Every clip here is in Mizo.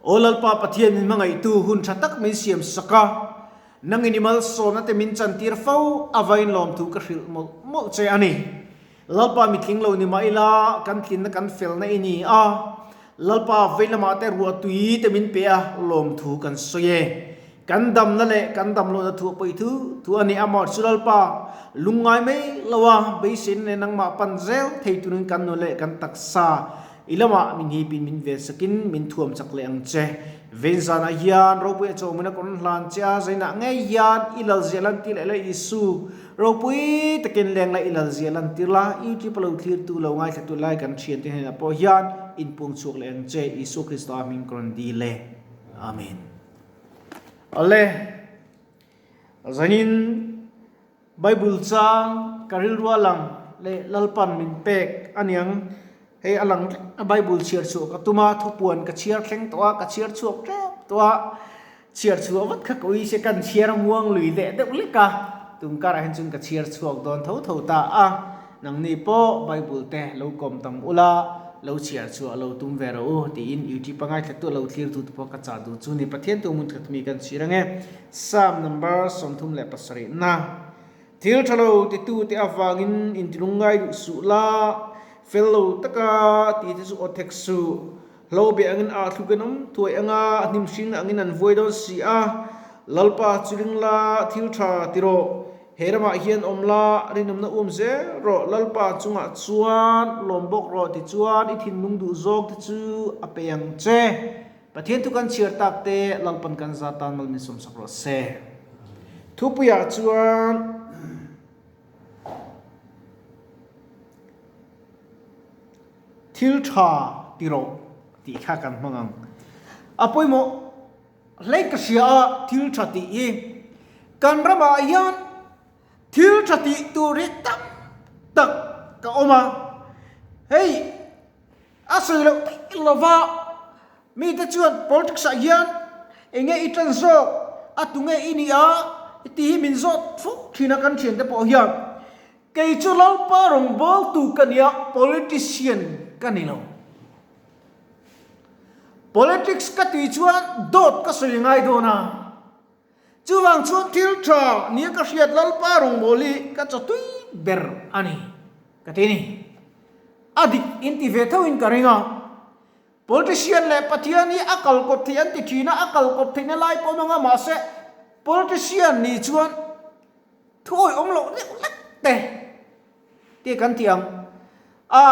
Aw Lalpa Pathian min hmangaihtu hun tha tak min siam sak a, nangin i malsawmna te min chantir fo avain lawmthu ka hrilh mawlh mawlh che a ni. Lalpa mitling lo ni mah ila kan tlinna kan felna i ni a, Lalpa vei lamah te ruahtui te min pe a, lawmthu kan sawi e. Kan damna leh kan dam lohna thu a pawi thu thu a ni. Amah chu Lalpa lungngai mai lo a, beiseina leh nangmah pan zel thei turin kan nun leh kan taksa i lamah min hipin min vel sakin min thuam chak leh ang che. Vein zanah hian ropui a chawhmuna kawr an hlan che a, zainah ngei hian i lal ziah lantir leh la Isu ropui takin leng la i lal ziah lantir la, YouTube a lo thlirtu lo ngaithlatu lai kan thiante hnenah pawh hian inpuang chhuak leh ang che Isu Krista hming ka rawn dil e. Amen. Awle, zanin Bible chang ka rilru a lang leh Lalpan min pek aniang, hei a lang a Bible chhiar chhuah ka tum a, thupuan ka chhiar thleng tawh a, ka chhiar chhuak tep tawh a, chhiar chhuah vat kha ka ui se kan chhiar muang lui leh deuh lek a, tum karah hian chuan ka chhiar chhuak dawn tho tho ta a, Nangni pawh Bible te lo kawm tam ula, lo chhiar chhuah lo tum ve rawh u, tiin YouTube a ngaithla tu lo thlir tu te pawh ka chah duh chu ni. Pathian tu mun khat mi kan chhir ange. Psalm number 37 na. Thil tha lo ti tu te avangin intilung ngai duh suh la, fel lo taka ti te chu aw thek suh. Hlo be angin ah thluk an awm thuai anga, a hnim hring angin an vuai dawn si a. Lalpa chu ring la, thil tha ti rawh. He ramah hian awm la, rinawmna um zel rawh. Lalpa chungah chuan lawm bawk rawh tichuan i thinlung duh zawk te chu a pe ang che. Pathian thu kan chhiar tak te Lalpan kan za tan mal min sawmsak rawh se. Thupuiah chuan. Thil tha ti rawh tih kha kan hmang ang. A pawimawh hlei ka hria a thil tha tih hi kan ramah hian thil tha tih tur hi tam tak ka awm a. Hei a sawi loh theih lova mite chuan politics ah hian eng nge i tan zawk a tunge i nih a tih hi min zawt fo thin a kan thiante pawh hian. Kei chu Lalpa rawngbawltu ka nia, politician ka ni lo. Politics ka tih chuan dawt ka sawi ngai dawn a. Chuvang chuan thil tha nia ka hriat Lalpa rawngbâwl hi ka chawtui ber a ni, ka ti ni. A dik in ti ve thoin ka ring a. Politician leh Pathian hi a kalkawp theih an ti thin a, a kalkawp theihna lai pawh a hmang a, mahse politician nih chuan Thu awih awm loh deuh hlek te tih kan ti ang. A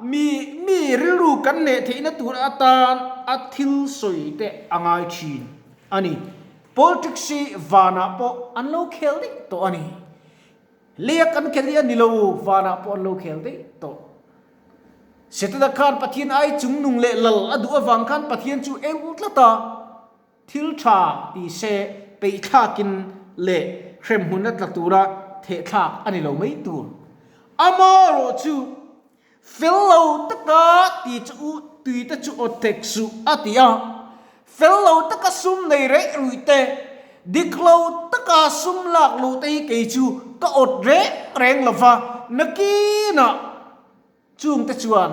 mi mi rilru kan neh theihna tur atan a thil sawi te a ngai thin a ni. Politics hi vanah pawh an lo khel daih tawh a ni. Leia kan khel hi a ni lo, vanah pawh an lo khel daih tawh. Setana khan Pathian ai chungnung leh lal a duh avang khan Pathian chu eu tlat a. Thil tha ti se peihthlakin leh hremhmun a tla tura thehthlak a ni lo mai tur. Amaherawh chu fel lo taka ti chu u tuite chu aw tek suh a ti a, fel lo taka sum nei reh ruih te, dik lo taka sum lak luh te hi kei chu ka awt reng reng lo va, nakinah Chungte chuan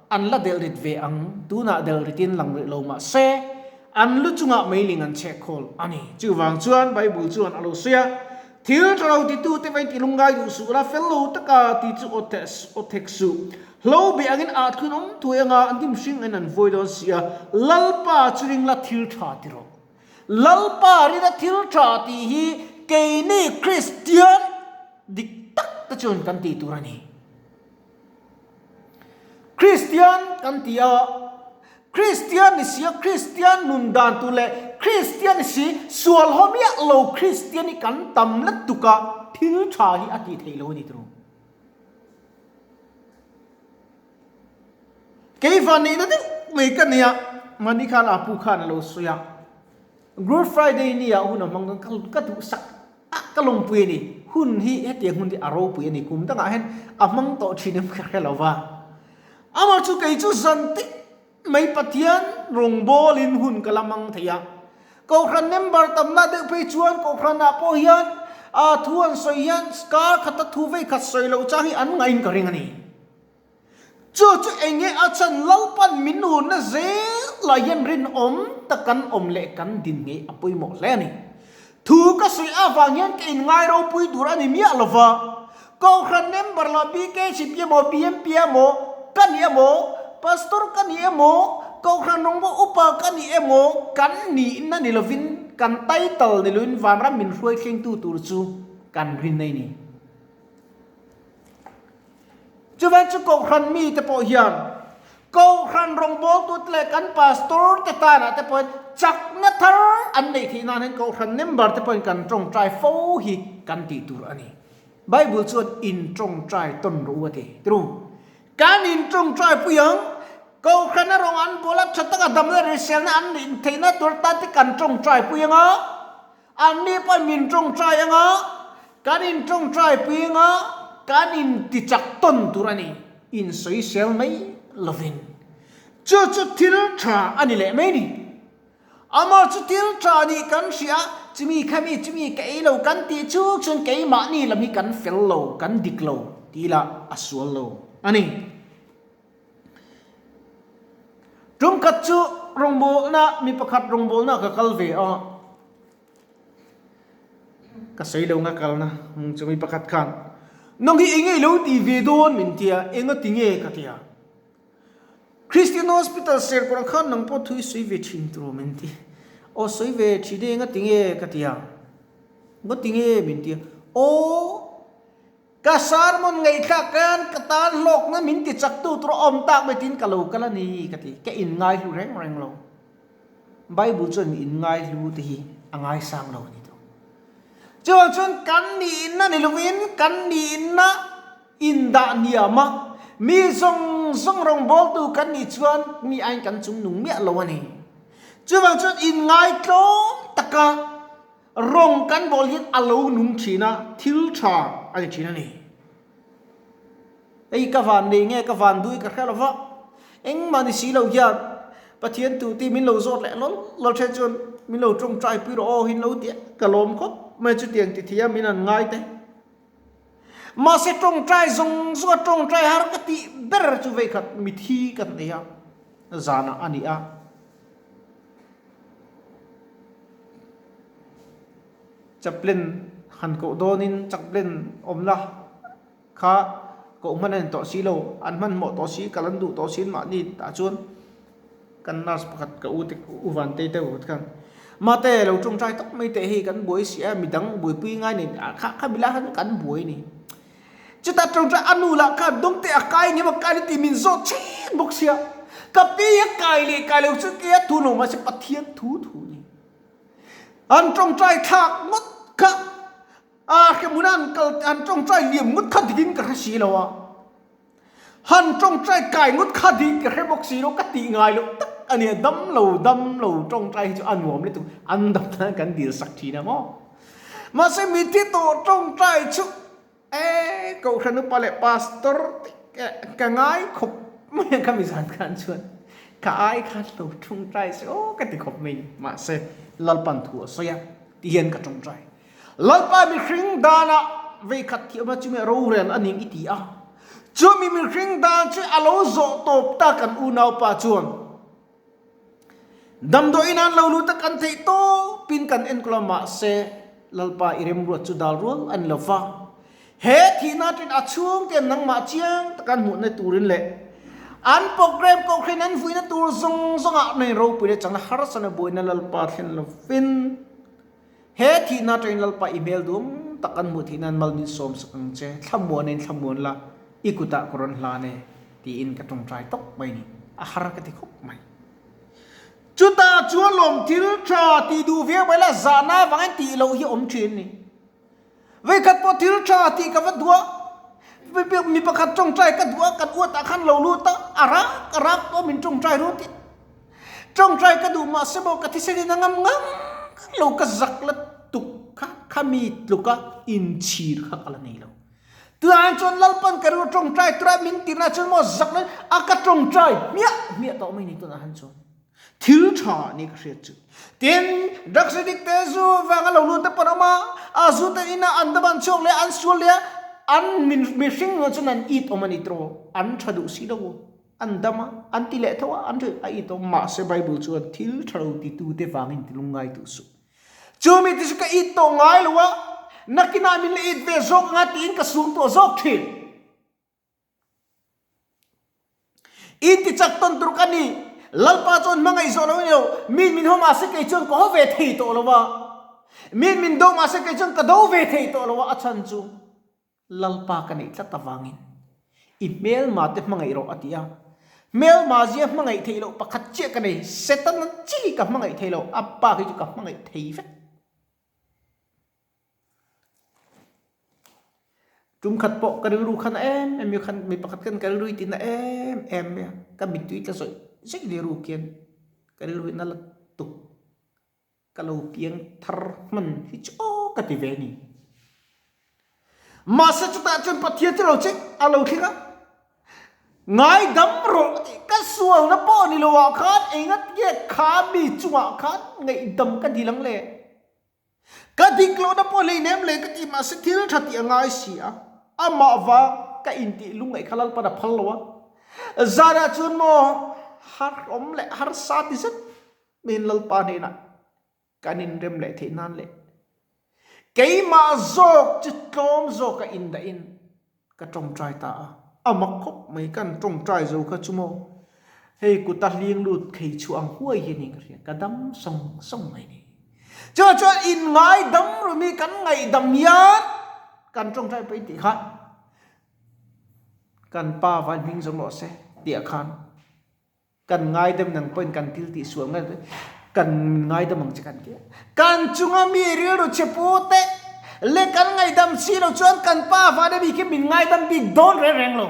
an la delh rit ve ang, tunah delh ritin lang rih lo mah se, an lu chungah meiling an chhek khawl a ni. Chuvang chuan Bible chuan a lo sawi a, Thil tha lo titute va inti lungngai duh suh la, fel lo taka ti chu aw thek suh. Hlo beh angin ah thun awm thuai anga an hnim hring in an vuai dawn si a, Lalpa chu ring la thil tha ti rawh. Lalpa rina thil tha tih hi keini Kristian dik tak te chuan kan tih tur a ni. Kristian kan ti a, Kristian ni si a, Kristian nun dan tur leh Kristian ni si sual haw miah lo Kristian hi kan tam lutuk a, thil tha hi a tih theih lo a ni tiro. Kei van neihna deuh mai ka nei a, mahni khan a pu khan a lo sawi a, Good Friday ni ah hun a hmang dawn ka duhsak a ka lawmpui a ni. Hun hi hetiang hun hi a ropui a ni. Kum dangah hian a hmang tawh thin em ka hre lo va. Amah chu kei chu zan tik mai Pathian rawngbawlin hun ka la hmang thei a. Kohhran member tamna deuh phei chuan kohhranah pawh hian a thu an sawi hian kar khata thu vei khat sawi loh chang hi an ngahin ka ring a ni. Chu chu eng nge a chhan Lalpan min urna zel. lah hian rinawm tak kan awm leh kan din ngei a pawimawh hle a ni. Thu ka sawi avang hian ka inngai ropui tur a ni miah lo va, Kohhran member lah BKCP emaw BMP emaw ka ni emaw, Pastor ka ni emaw, Kohhran rawngbawh upa ka ni emaw kan nihna ni lovin kan title ni loin vanram min hruai thlengtu tur chu kan rin a ni. Chuvan chu Kohhran mite pawh hian Kohhran rawngbawltute leh kan Pastor te tanah te pawhin chakna thar an neih theih nan hian Kohhran member te pawhin kan tawngtai fo hi kan tih tur a ni. Bible chuan in tawngtai tawn rawh u a ti. True. Kan in tawngtai pui ang, Kohhrana rawng an bawl a tha taka damna hriselna an neih theihna tur tan te kan tawngtai pui ang a, anni pawhin min tawngtai ang a, kan in tawngtai pui ang a, kan in tichak tawn tur a ni. Insawisel mai lovin. Chu chu thil tha a ni leh mai ni. Amah chu thil tha nih kan hria, chumi khami chumi ka ei lo kan tih chuk chuan keimahni lam hi kan fel lo, kan dik lo tih lah a sual lo a ni. Tum khat chu rawngbawlna, mi pakhat rawngbawlna ka kal ve a, ka sawi lo nga kalna chu mi pakhat khan, Nang hi enge i lo tih ve dawn min ti a, enga ti nge ka ti a. Christian Hospital Serkawrah khan nang pawh thu i sawi ve thin tur min ti. Aw sawi ve thin e nga tinge ka ti a. Nga tinge min ti a. Aw ka sermon ngaihthlak khan ka tan hlawkna min ti chak tu tur a awm tak mai tiin ka lo kal a ni ka ti. Ka inngai hlu reng reng lo. Bible chuan mi inngai hlu te hi a ngaisang lo a ni tawh. Chuvang chuan kan nihna ni lovin kan nihna Indah niam a, mi zawng zawng rawngbawltu kan nih chuan mi aiin kan chung nung miah lo a ni. Chuvang chuan inngaitlawm taka rawng kan bawl hian a lo nung thin a, thil tha a ni thin a ni. Hei ka van nei nge ka van dui ka hre lo va, engmah ni si lo hian Pathian tu tih min lo zawt leh lawl lawl then chuan min lo tawngtai pui rawh aw hin lo ti a, ka lawm khawp mai chutiang ti thei a min han ngai te. Mahse tawngtai zawng zawng a tawngtai har ka tih ber chu veikhat mithi kan nei a, zanah a ni a. Chaplain han koh dawnin chaplain awmna kha koh hman a ni tawh si lo, an hmanhmawh tawh si, kal an duh tawh si mahni tah chuan. Kan nurse pakhat ka u te u Vantei te pakhat khan Mate lo tawngtai tak mai teh hei kan buai si a midang buaipui ngai nen ah kha kha milai khan kan buai ni. Chutah tawngtai a nu lah khan dawng te a kai ngem a kai lo tih min zawt thin bawk sia. Ka pi a kai leh kai lo chu tia thu lo mahse Pathian thu thu ni. An tawngtai thlak ngawt kha a hremhmun a an kal an tawngtai liam ngawt kha dikin ka hre si lo a. Han tawngtai kai ngawt kha ding ka hre bawk si lo, ka tih ngai loh tak a nia, dam lo dam lo tawngtai hi chu a nuam lutuk, an dam tan kan dil sak thin a maw. Mahse mithi tawh tawngtai chu e Kohhran upa leh Pastor te ka ngai khawp mai a, khami zan khan chuan ka ai khan lo tawngtai se aw ka ti khawp mai ni, mahse Lalpan thu a sawi a ti hian ka tawngtai. Lalpa mihring danah veikhat thiamna chu mi rorel a ning i ti a. Chumi mihring dan chu a lo zawh tawp ta kan unaupa chuan damdawiin an lo lut a kan theih tawpin kan enkawl a mahse Lalpa i remruat chu dal rual a ni lo va. He thihna aṭin a chhungte nangmah chiang taka an hmuhna turin leh an program kohhran an vuina tur zawng zawngah nei ropui leh changna harsana buaina Lalpa thlen lovin He thihna atangin Lalpa i hmel duam tak an hmuh theih nan mal min sawm sak ang che, thlamuan in thlamuan la, i kutah ka rawn hlan e, tiin ka tawngtai tawp mai ni, a har ka ti khawp mai. Chutah chuan lawm thil tha tih duh viau mai la, zahna avangin tih loh hi awm thin ni. Veikhat pawh thil tha tih ka va duh a, mi pakhat tawngtai ka duh a, kan uatah khan lo lut a, a rak a rak pawh min tawngtai rut i. Tawngtai ka duh mahse maw ka thisen in a ngam ngang lo ka zak la tuk kha khami tluka inchhir kha ka la nei lo. Tunah chuan Lalpan ka rilru tawngtai tura min tirna chuan maw zak la a ka tawngtai hmiah hmiah tawh mai ni tunah han chuan. Thil tha ni ka hriat chu. Tin, drugs addict te zu vanga lo lut te pawh an awm a, a zu te ina an dam an chhuak leh a, an sual leh a, an mihring nun chuan an it awm a ni tawh, an tha duh si lo. An dam a, an ti leh tho a, an rilh a it awm. Mahse Bible chuan thil tha lo titute vangin ti lungngai duh suh. Chu mi te chu ka it tawh ngai lo a, nakinah min la it ve zawk anga tiin ka sum tawh zawk thin. In ti chak tawn tur ka ni. Lalpa chuan hmangaih zawh lo a ni lo. Min min haw mahse kei chuan ka haw ve thei tawh lo a. Min min do mahse kei chuan ka do ve thei tawh lo a, a chhan chu Lalpa ka neih tlat avangin i hmelma te hmangaih rawh a ti a. Hmelma zia hmangaih theih loh pakhat chiah ka nei, Setana chi ka hmangaih thei lo, a pa khi chu ka hmangaih thei vek. Tum khat pawh ka rilru khan a em em khan mi pakhat khan ka rilru i tina em em mai a, ka mittui tla zawih zawih leh ru khian ka rilru hi na la tuk. Ka lo piang thar hman hi chu aw ka ti ve a ni. Mahse chutah chuan Pathian chu lo che a lo thleng a, Ngaidam rawh tih ka sualna pawh ni lo ah khan engat nge kha mi chungah khan ngaihdam ka dil ang le? Ka dik lohna pawh hleinem le ka ti mahse thil tha tih a ngai si a, amah vang ka intih lungngaih kha Lalpan a phal lo a. Zanah chuan maw har awm leh harsa ti zet Min Lalpa hnenah kan inrem leh theih nan leh keimah zawk chu tlawm zawka indahin ka tawngtai ta a. A mak khawp mai kan tawngtai zo kha chu maw hei kuta hling lut khei chhuah ang huai hi a ni ka hria, ka dam sawng sawng mai ni. Chuvang chuan in ngaidam rumi kan ngaihdam hian kan tawngtai pawh in tih kha kan pa van hming zawm rawh se tih ah khan Kan ngaidam nang pawhin kan thil tih sual ngai kan ngaidam ang che kan ti a. Kan chunga mi rilru che pu te leh kan ngaidam si lo chuan kan pa vana mi khi min ngaidam bik dawn reng reng lo.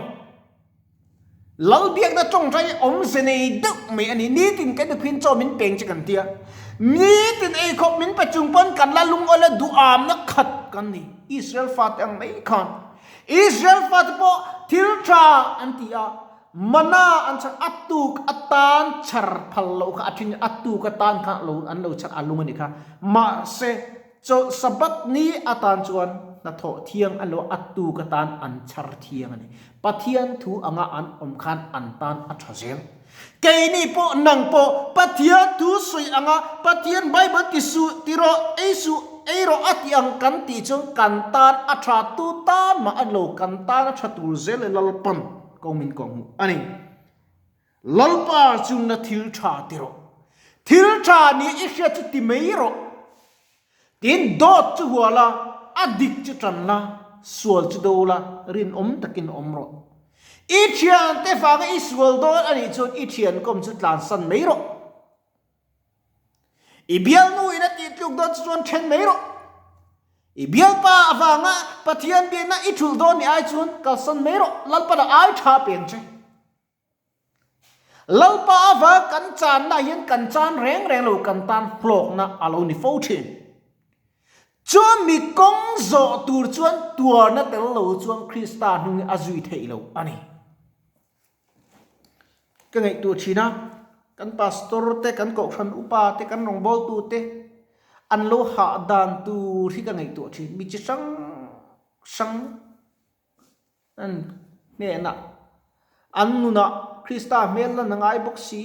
Lal biakna tawngtai hi awmze nei deuh mai a ni. Nitin kan nuphiin chaw min peng che kan ti a. Nitin eikhawp min pe chung pawn kan la lungawl a duhamna khat kan ni. Israel fate ang mai khan. Israel fate pawh thil tha an ti a. Mana an chhar a tuk atan chhar phal loh kha a thin a tuk atan kha lo an lo chhar a lung a nih kha. Mahse chawlh Sabbath ni atan chuan hnathawh thiang a lo a tuk atan an chhar thiang a ni. Pathian thu anga an awm khan an tan a tha zel. Keini pawh nang pawh Pathian thu sawi anga Pathian Bible ti suh ti rawh ei suh ei rawh a tih ang kan tih chuan kan tan a tha tu tan mah a ni lo kan tan a tha tur zel e Lalpan. Ko min kawng hmuh a ni. Lalpa chu na thil tha ti rawh. Thil tha nia i hriat chu ti mai rawh. Tin dawt chu hua la, a dik chu tan la, sual chu do la, rinawm takin awm rawh. I thiante vanga i sual dawn a nih chuan i thiankawm chu tlansan mai rawh. I bialnu in a tih tluk dawn chu chuan then mai rawh. I bialpa avanga Pathian biakna i thulh dawn ni ai chuan kalsan mai rawh, Lalpana ai tha peng che. Lalpa avang kan channa hian kan chan reng reng lo kan tan hlawkna a lo ni fo thin. Chuan mi kawng zawh tur chuan tuarna tel lo chuan Krista hnung hi a zui theih lo a ni. Ka ngaihtuah thin a, kan pastor te, kan kohhran upa te, kan rawngbawltu te an lo hah dan tur hi ka ngaihtuah thin. Mi chi hrang hrang an hnenah an nunah Krista hmel lan a ngai bawk si.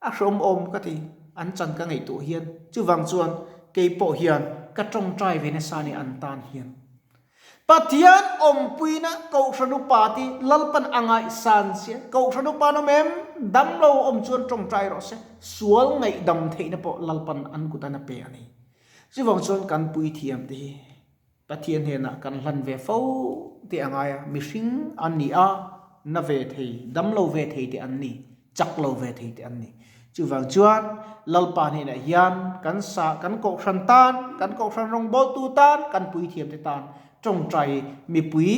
A hrawm awm ka ti, an chan ka ngaihtuah hian. Chuvang chuan kei pawh hian ka tawngtai ve nasa ni an tan hian. Pathian awmpuina Kohhran upa ti Lalpan a ngaihsan sia. Kohhran upa an awm em? Damlo awm chuan tawngtai rawh se. Sual ngaihdam theihna pawh Lalpan an kut an a pe a ni. Chuvang chuan kan puithiam te hi Pathian hnenah kan hlan ve fo tih a ngai a, mihring an ni a, na ve thei, dam lo ve thei te an ni, chak lo ve thei te an ni. Chuvang chuan Lalpa hnenah hian kan sa, kan kohhran tan, kan kohhran rawngbawltu tan, kan puithiamte tan tawngtai mipui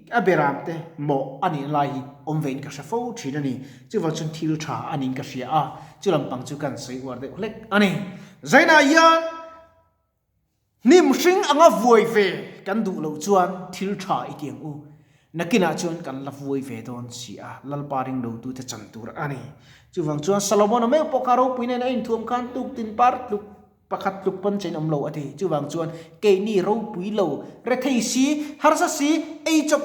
a beramte mawh a nih lai hi awm vein ka hre fo thin a ni. Chuvang chuan thil tha a niin ka hria a, chu lampang chu kan sawi uar deuh hlek a ni. Zainah hian. Hnim hring anga vuai ve kan duh loh chuan thil tha i ti ang u. Nakinah chuan kan la vuai ve dawn si a, Lalpa ring lotute chan tur a ni. Chuvang chuan Solomon-a meuh pawh kha ropui nen a inthuam khan tuk tin par tluk pakhat tluk pawn chain awm lo a ti. Chuvang chuan keini ropui lo, rethei si, harsa si, ei chawp.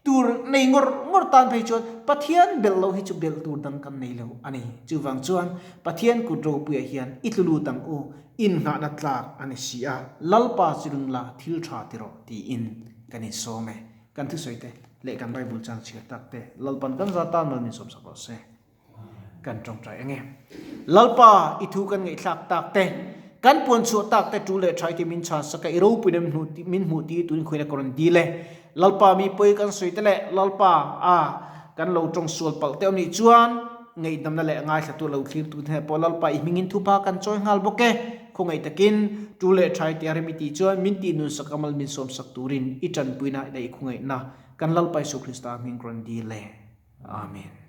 Tur nei ngawr ngawr tan phei chuan Pathian belh loh hi chu belh tur dang kan nei lo a ni. Chuvang chuan Pathian kut ropuiah hian i tlu lut ang u, innghahna tlak a ni si a, Lalpa chu ring la thil tha ti rawh tiin kan insawm e. Kan thusawi te leh kan Bible chang chhiar tak te Lalpan kan za tan mal min sawmsak rawh se. Kan tawngtai ang e. Lalpa, i thu kan ngaihthlak tak te, kan puan chhuah tak te tul leh tha i ti min chhan sak a, i ropuina min hmuh ti tuin khuaina ka rawn dil e. Lalpa, mi pawi kan sawi te leh Lalpa a kan lo tawng sual palh te awm nih chuan ngaihdamna leh ngaithla tu lo thlir tu te pawh Lalpa i hmingin thupa kan chawi nghal bawk e. Khawngaih takin tul leh tha i ti a rem i tih chuan min tih nun sak a mal min sawm sak turin i tanpuina leh i khawngaihna kan Lalpa Isu Krista hming ka rawn dil e. Amen.